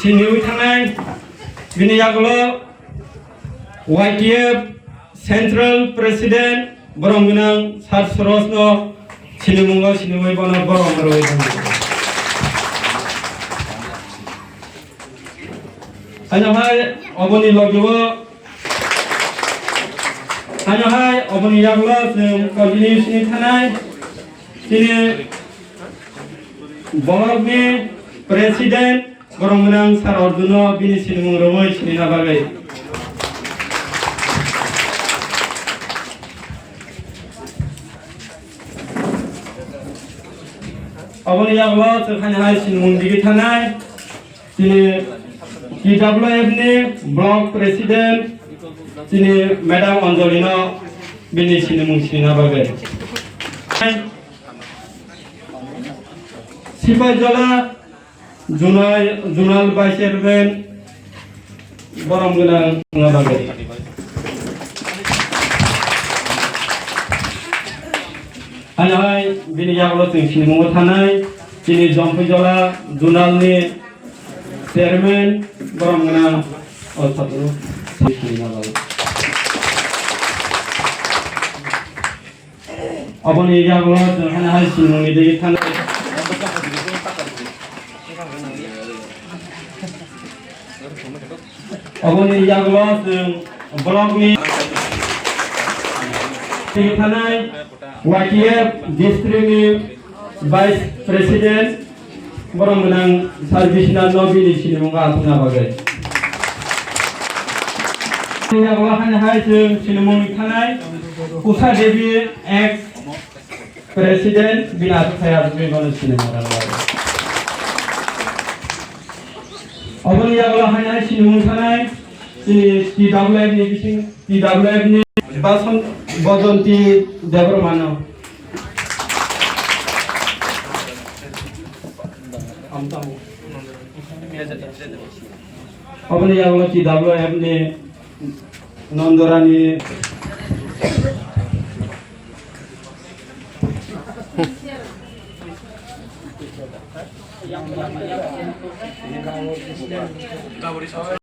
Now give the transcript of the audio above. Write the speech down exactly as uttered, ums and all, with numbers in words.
Siniwi thangnai, bini yagulo Y T F Central President borom gwnang Sir Sorosno sinimungo siniwi bono borom rwi thangnai. Ano hai oboni logiwo Ano hai oboni yagulo chwng continue sini thanai chini block ni president borom gwnang Sir Arjuno bini sinimung rwui sinina bagwi. Oboni yagulo chwng hani hai sinimung digi thanai. Chini T W F ni block president, chini Madam Anjali no bini sinimung sinina bagwi. Sipaijala Junai, Junal Vice Chairman, borom gwnang wngna bagwi. Ano hai bini yagulo chwng sinimungo thanai, chini Jompuijala Junal ni Chairman, borom gwnang, o, Sadhguru, sini bagwi. Oboni yagulo chwng hana hai sinimungni digi thang. Oboni yagulo chwng block ni digi thanai Y T F district ni Vice President borom gwnang Sir Biswanath no bini sinimung athungna bagwi. Yagulo hana hai chwng sinimung thanai Usha Devi ex President bini athung thaya bini bono sinimung rang bagwi. Oboni yagulo hana hai sinimung thanai chini T W F ni bising T W F ni Bason Bojonti Debbarmano. Oboni yagulo T W F ni Nondorani.